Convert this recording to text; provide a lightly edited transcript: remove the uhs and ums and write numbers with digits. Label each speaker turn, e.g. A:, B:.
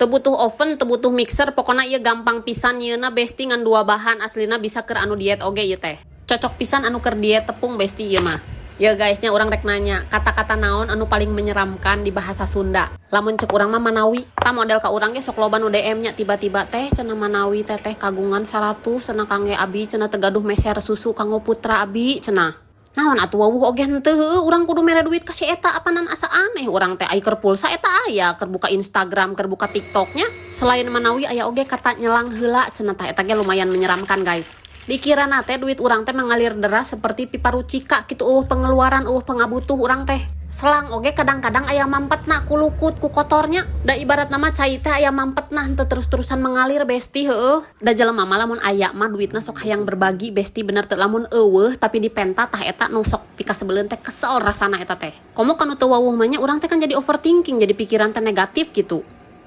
A: Teu butuh oven, teu butuh mixer, pokona ieu gampang pisan nyieunna, Besti, ngan dua bahan. Aslina bisa keur anu diet oge ieu teh. Cocok pisan anu keur diet tepung, Besti, ieu mah. Ya guys nya, urang rek nanya, kata-kata naon anu paling menyeramkan di bahasa Sunda? Lamun cek urang mah "manawi". Tah, model ka urang ge sok loba nu DM nya tiba-tiba, "Teh," cenah, "manawi Teteh kagungan 100," cenah, "kangge abi," cenah, "teu gaduh meser susu kanggo putra abi," cenah. Naon atuh, wawuh oge henteu, heueuh, urang kudu mere duit ka si eta, apanan asa aneh urang teh. Ai keur pulsa eta aya, keur buka Instagram, keur buka TikToknya. Selain "manawi", aya oge kata "nyelang heula" cenah. Tah, eta ge lumayan menyeramkan, guys. Dikirana teh duit urang teh mengalir deras seperti pipa rucika gitu, euweuh pengeluaran, euweuh pengabutuh urang teh. Selang oge kadang-kadang aya mampetna ku lukut, ku kotornya. Da ibaratna mah cai teh aya mampetna, henteu terus-terusan mengalir, Besti, heueuh. Da jelema mah lamun aya mah duitna sok hayang berbagi, Besti, bener teu? Lamun euweuh tapi dipenta, tah eta nu sok pikasebeleun teh, kesel rasana eta teh. Komo kanu teu wawuh mah nya, urang teh kan jadi overthinking, jadi pikiran teh negatif gitu.